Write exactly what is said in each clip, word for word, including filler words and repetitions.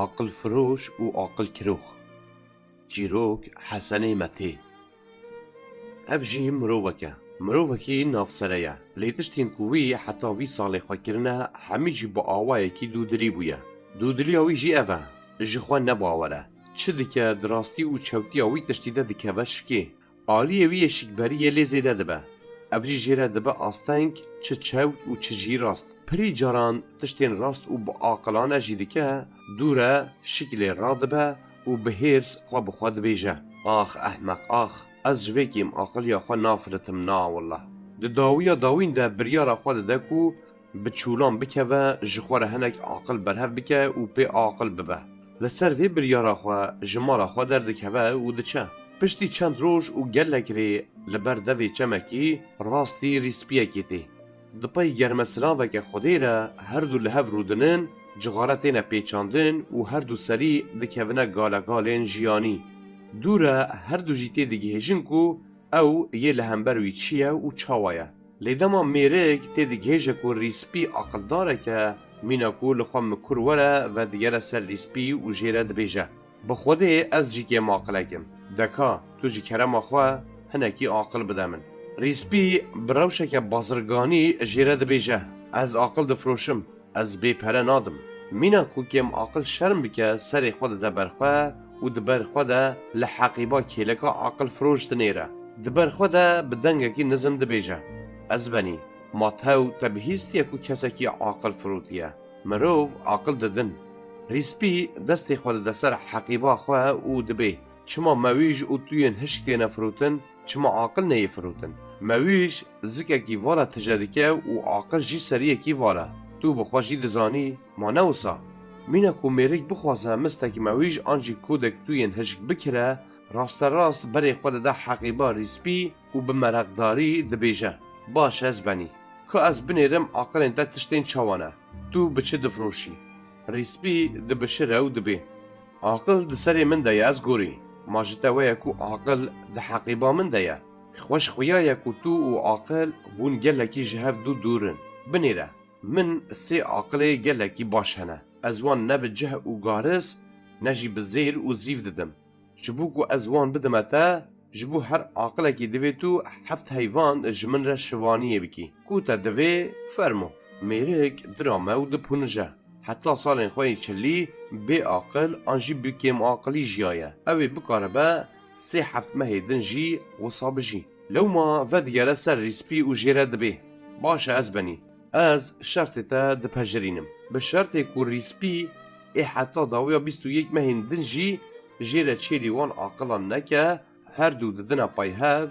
Aqilfiroş û aqilkirox. Çîrok, Hesenê Metê. Ev jî mirovek e. Mirovekî navsere ye. Lê tiştên ku wî heta vî salê xwe kirine, hemî jî bi awayekî dûdilî bûye. Dûdiliya wî jî ev e. Ji xwe ne bawer e. Çi dike, di rastî û çewtiya wî tiştî de dikeve şikê. Aliyê wî yê şikberî yê lê zêde dibe. Ev jî jê re dibe asteng, çi çewt û çi jî rast. Pirî caran tiştên rast û bi aqilane jî dike, dû re şikilê radibe û bi hêrs xwe bi xwe dibêje: "Ax ehmeq, ax, ez ji vê kêmaqiliya xwe nafiritim, na wallah." Di dawiya dawîn de biryara xwe dide ku bi çûlan bikeve, ji xwe re hinek aqil berhev bike û pê aqil bibe. Li ser vê biryara xwe ji mala xwe derdikeve û diçe. Piştî çend roj û gelek rê li ber devê çemekî rastî rîspiyekê tê. Di pey germesilaveke Xwedê re her du li hev rûdinin, cixare têne pêçandin û her du serî dikevine galegalên jiyanî. Dû re her du jî tê digihêjin ku ew yê li hember wî çi ye û çawa ye. Lê dema mêrik tê digihêje ku rîspî aqildarek e, mîna ku li xwe mikur were vedigere ser rîspî û jê re dibêje: "Bi Xwedê ez jî kêmaqilek im. Deka, tu ji kerema xwe hinekî aqil bide min." Rîspî bi rewşeke bazirganî jê re dibêje: "Ez aqil difiroşim. Ez bê pere nadim." Mîna ku kêmaqil şerm bike, serê xwe dide ber xwe û di ber xwe de li heqîba kêleka aqilfiroş dinêre. Di ber xwe de bi dengekî nizm dibêje: "Ez benî, ma tew te bihîstiye ku kesekî aqil firotiye? Mirov aqil didin." Rîspî destê xwe dide ser heqîba xwe û dibê: "Çima mewîj û tu yên hişk têne firotin? Çima aqil neyê firotin? Mewîj zikekî vala tije dike û aqil jî seriyekî vala. Tu bi xwe jî dizanî, ma ne wisa?" Mîna ku mêrik bixwaze mistek mewîj an jî kodek tu yên hişk bikire, rasterast berê xwe dide heqîba rîspî û bi mereqdarî dibêje: "Baş e, ez benî. Ka ez binêrim aqilên te tiştên çawa ne? Tu bi çi difiroşî?" Rîspî dibişire û dibê: "Aqil di serê min de ye, ez gorî. Ma ji te we ye ku aqil di heqîba min de ye? Xweş xuya ye ku tu û aqil hûn gelekî ji hev du dûr in. Binêre, min sê aqilê gelekî baş hene. Ez wan ne bi cih û garis, ne jî bi zêr û zîv didim. Ji bo ku ez wan bidime te, ji bo her aqilekî divê tu heft heyvan ji min re şivaniyê bikî. Ku te divê, fermo." Mêrik dirame û dipûnije. Heta salên xwe yê çilî bê aqil an jî bi kêmaqilî jiyaye. Ew ê bikaribe sê heft mehê din jî wisa bijî. Lewma vedigere ser rîspî û jê re dibê: "Baş e, ez benî. Ez şertê te dipejirînim. Bi şertê ku rîspî ê heta dawiya bîst û yek mehên din jî jê re çêlî wan aqilan neke, her du didine pey hev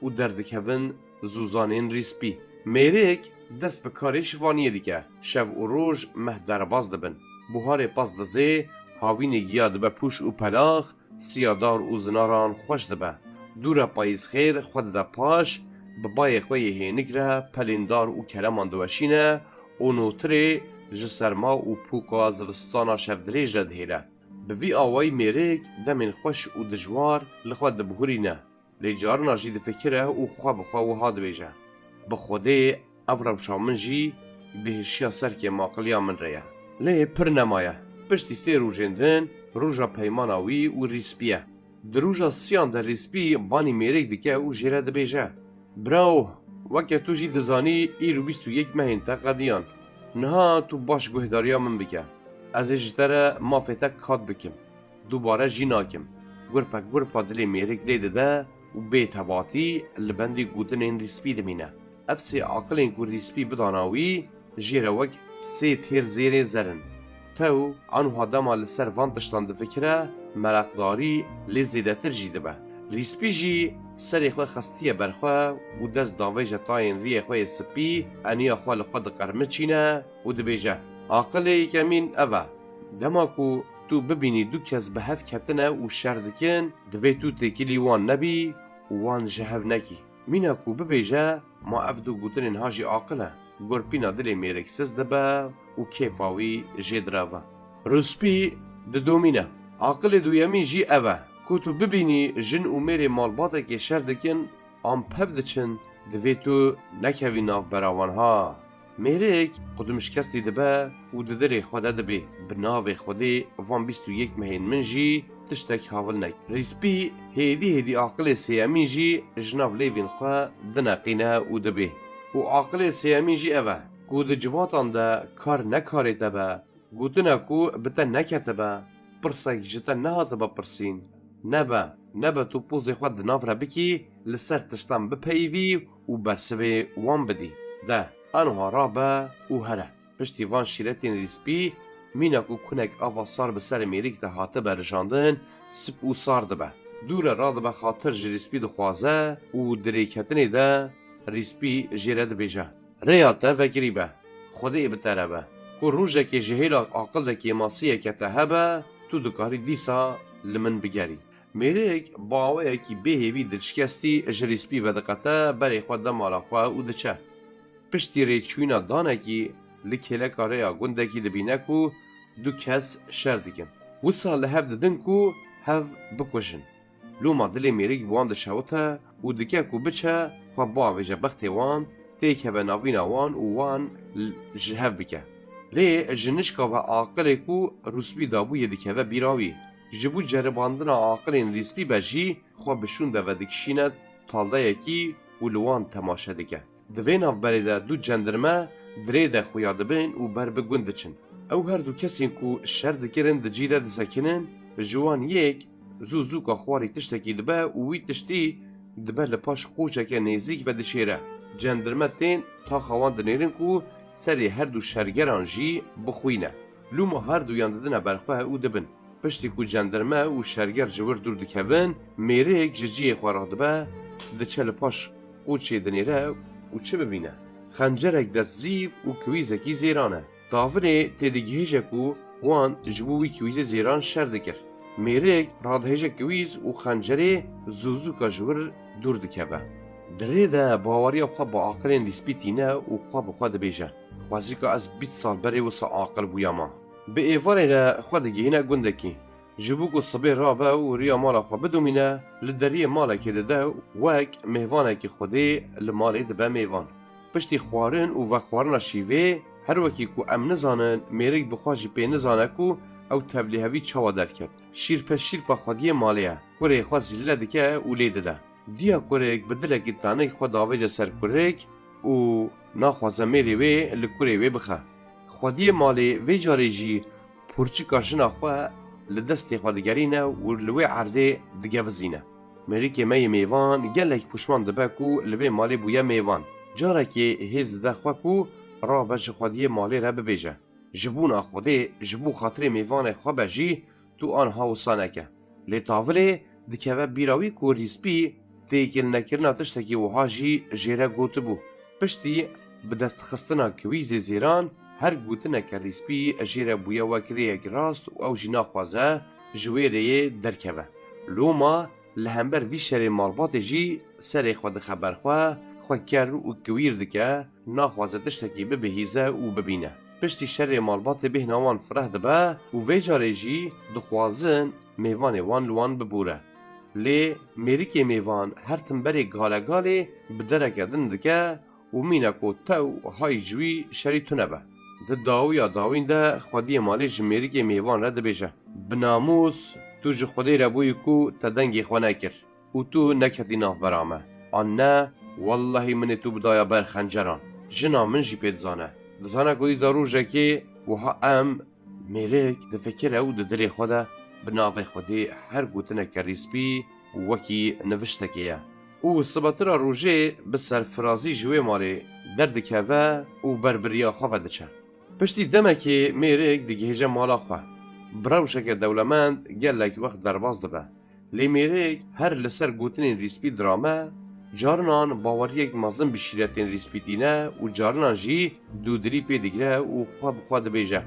û derdikevin zûzanên rîspî." Mêrik dest bi karê şivaniyê dike. Şev û roj meh derbas dibin. Buharê pas dizê, havînê giya dibe pûş û pelax, siyadar û zinaran xweş dibe. Dû re payîzxêr xwe dide paş, bi bayê xwe yê hênik re pelên dar û kereman diweşîne û notirê ji serma û pûka zivistana şevdirêj re dihêle. Bi vî awayî mêrik demên xweş û dijwar li xwe dibihurîne. Lê carina jî difikire û xwe bi xwe wiha dibêje: "Bi Xwedê ev rewşa min jî bêhişiya ser kêmaqiliya min re ye." Lê pir nemaye. Piştî sê rojên din roja peymana wî û rîspî ye. Di roja siyan de rîspî banî mêrik dike û jê re dibêje: "Birawo, weke tu jî dizanî, îro bîst û yek mehên te qediyan. Niha tu baş guhdariya min bike. Ez ê ji te re mafê te kat bikim. Dubare jî nakim." Gurpe gurpa dilê mêrik lê dide û bê tebatî li bendî gotinên rîspî dimîne. Ev sê aqilên ku rîspî bidana wî, jê re wek sê têr zêrên zer in. Tew anha dema li ser van tiştan difikire, mereqdarî lê zêdetir jî dibe. Rîspî jî serê xwe xistiye ber xwe û dest davêje tayên riyê xwe yê spî, eniya xwe li xwe diqermiçîne û dibêje: "Aqilê yekemîn ev e. Dema ku tu bibînî du kes bi hev ketine û şer dikin, divê tu têkilî wan nebî û wan ji hev nekî." Mîna ku bibêje, ma ev du gotinên ha jî aqil e, gurpîna dilê mêrik siz dibe û kêfa wî jê direve. Rîspî didomîne. Aqilê duyemîn jî ev e, ku tu bibînî jin û mêrê malbatekê şer dikin, an pev diçin, divê tu nekevî navbera wan ha. Mêrik qudimşikestî dibe û di dilê xwe de dibê, bi navê Xwedê van bîst û yek mehên min jî tiştek havil nekir. Rîspî hêdî hêdî aqilê sêyemîn jî ji nav lêvên xwe dineqîne û dibê. Û aqilê sêyemîn jî ev e, ku di civatan de kar nekarê te be, gotina ku bi te neketibe, pirsek ji te nehatibe pirsîn, nebe, nebe tu pozê xwe di nav re bikî, li ser tiştan bipeyivî û bersivê wan bidî. De, anha rabe û here. Piştî van şîretên Rîspî, mîna ku kunek ava sar bi serê Mêrik de hatibe rijandin, sip û sar dibe. Dû re radibe xatir ji Rîspî dixwaze û di rêketinê de Rîspî jê re dibêje, Rêya te vekirî be. Xwedê bi te re be. Ku rojekê ji hêla aqil de kêmasiyeke te hebe, tu dikarî dîsa li min bigerî. Mêrik bi awayekî bêhêvî dilşikestî ji Rîspî vediqete, berê xwe de mala xwe û diçe. Piştî rêçûyîna danekî li kêleka rêya gundekî dibîne ku du kes şer dikin. Wisa li hev didin ku hev bikujin. Loma dilê Mêrik bi wan dişewite û dike ku biçe xwe biavêje bextê wan, têkeve navîna wan û wan l-, ji hev bike. Lê ji nişka ve aqilê ku Rîspî dabûyê dikeve bîra wî. Ji bo ceribandina aqilên Rîspî be jî xwe bi şûnde vedikişîne taldeyekî û li wan temaşe dike. Di vê navberê de du cendirme di rê de xuya dibin û ber bi gund diçin. Ew her du kesên ku şer dikirin di cî de disekinin, ji wan yek zû zûka xwarî tiştekî dibe û wî tiştî dibe li paş qoçeke nêzîk ve dişêre. Cendirme tên taxa wan dinêrin ku serê her du şergeran jî bixwîne. Loma her duyan didine ber xwe û dibin. Piştî ku cendirme û şerger ji wir dûr dikevin, mêrik ji cihê xwe radibe, diçe li paş qoçê dinêre û çi bibîne? Xencerek dest zîv û kiwîzekî zêran e. Tavilê têdigihêje ku wan ji bo wî kiwîzê zêran şer dikir. Mêrik radihêje kiwîz û xencerê zûzûka ji wir dûr dikeve. Di rê de baweriya xwe bi aqilên Rîspî tîne û xwe bi xwe dibêje, Xwezîka ez bîst sal berê wisa aqil bûyama. Bi êvarê re xwe digihîne gundekî. Ji bo ku sibê rabe û riya mala xwe bidomîne, li deriyê malekê dide, wek mêvanekî Xwedê li malê dibe mêvan. Piştî xwarin û vexwarina şîvê, her wekî ku em nizanin, mêrik bi xwe jî pê nizane ku ew tevlîhevî çawa derket. Şîrpe şîrpa xwediyê malê ye. Kurê xwe zîlle dike û lê dide. Diya kurik bi dilekî tanik xwe davêje ser kurik û naxwaze mêrê wê li kurê wê bixe. Xwediyê malê vê carê jî pûrçika jina xwe li destê xwe digerîne û li wê erdê digevizîne. Mêrikê me yê mêvan gelek pûşman dibe ku li vê malê bûye mêvan. Carekê hêz dide xwe ku rabe ji xwediyê malê re bibêje, Ji bona Xwedê, ji bo xatirê mêvanê xwe be jî tu anha wisa neke. Lê tavilê dikeve bîra wî ku Rîspî têkilnekirina tiştekî wiha jî jê re gotibû. Piştî bi destxistina kiwîzê zêran her gotineke Rîspî jê re bûye wek rêyek rast û ew jî naxwaze ji wê rêyê derkeve. Loma li hember vî şerê malbatê jî serê xwe dixe ber xwe, xwe ker û kiwîr dike, naxwaze tiştekî bibihîze û bibîne. Piştî şerê malbatê bêhna wan fireh dibe û vê carê jî dixwazin mêvanê wan li wan bibûre. Lê mêrikê mêvan her tim berê galegalê bi dereke din dike û mîna ku tew hay ji wî şerî tune be. Di dawiya dawîn de xwediyê malê ji mêrikê mêvan re dibêje, Bi namûs, tu ji Xwedê re bûyî ku te dengê xwe nekir û tu neketî navbera me. An ne, wellehî min ê tu bidaya ber xenceran. Jina min jî pê dizane. Dizane ku dîsa rojekê wiha em mêrik difikire û di dilê xwe de bi navê Xwedê her gotineke rîspî wekî niviştekê ye. Û sibetira rojê bi serfirazî ji wê malê derdikeve û ber bi riya xwe ve diçe. Piştî demekê mêrik digihêje mala xwe. Bi rewşeke dewlemend gelek wext derbas dibe. Lê mêrik her li ser gotinên rîspî dirame, carinan baweriyek mezin bi şîretên rîspî tîne û carinan jî dûdirî pê digire û xwe bi xwe dibêje,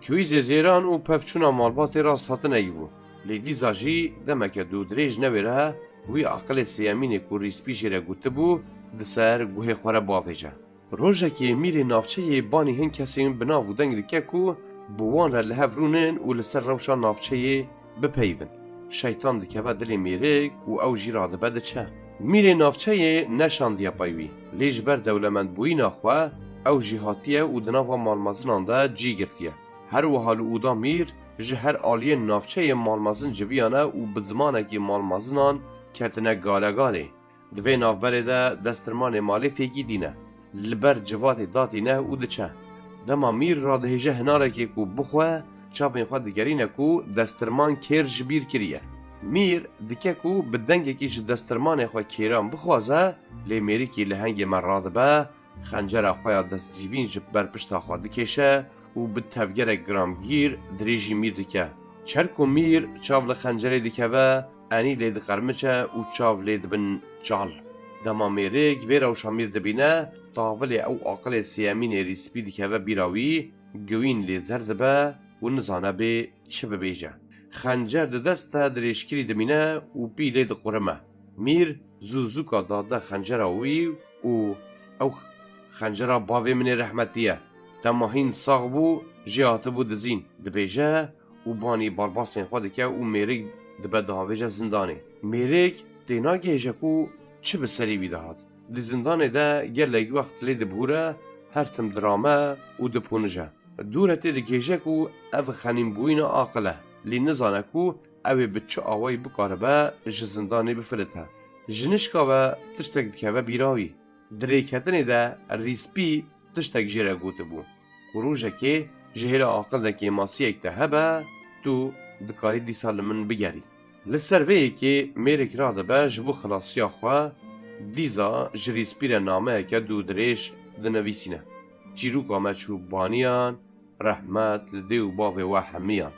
Kiwîzê zêran û pevçûna malbatê rast hatineyî bû. Lê dîsa jî demeke dûdirêj newêre, wî aqilê sêyemînê ku rîspî jê re gotibû, di ser guhê xwe re bavêje. Rojekê mîrê navçeyê banî hin kesên bi nav û deng dike ku bi wan re li hev rûnin û li ser rewşa navçeyê bipeyivin. Şeytan dikeve dilê mêrik û ew jî radibe diçe. Mîrê navçeyê neşandiye pey wî, lê ji ber dewlemendbûyîna xwe ew jî hatiye û di nava malmezinan de cî girtiye. Her wiha li oda Mîr ji her aliyên navçeyê malmezin civiyane û bi zimanekî malmezinan ketine galegalê. Di vê navberê de destirmanê malê fêkî dîne. Li ber civatê datîne û diçe. Dema Mîr radihêje hinarekê ku bixwe, çavên xwe digerîne ku destirman kêr ji bîr kiriye. Mîr dike ku bi dengekî ji destirmanê xwe kêran bixwaze, lê mêrikî li hengê me radibe, xencera xwe ya destcivîn ji ber pişta xwe dikêşe û bi tevgerek giramgîr dirêjî Mîr dike. Çer ku Mîr çav li xencerê dikeve, enî lê diqermiçe û çav lê dibin çal. Dema mêrik vê rewşa Mîr dibîne, tavilê ew aqilê sêyemînê rîspî dikeve bîra wî, giwîn lê zer dibe û nizane bê çi bibêje. Xencer di dest de dirêjkirî dimîne û pî lê diqurime. Mîr zû zûka dade xencera wî û ew xencera bavê min ê rehmetî ye. Dema hîn sax bû, jê hatibû dizîn, dibêje û banî balbasên xwe dike û mêrik dibe diavêje zindanê. Mêrik tênagihêje ku çi bi serî wî dihat. Di zindanê de gelek wext lê dibûre, her tim dirame û diponije. Dûre tê digihêje ku ev xenînbûyîna aqil e, lê nizane ku ew ê bi çi awayî bikaribe ji zindanê bifilite. Ji nişka ve tiştek dikeve bîra wî. Di rêketinê de rîspî tiştek jê re gotibû ku rojekê ji hêla aqil de kêmasiyek te hebe, tu dikarî dîsa li min bigerî. Li ser vê yekê mêrik radibe ji bo xilasiya xwe, dîsa ji rîspî re nameyeke dû dirêj dinivîsîne. Çîroka me çû baniyan, rehmet li dê û bavê we hemiyan.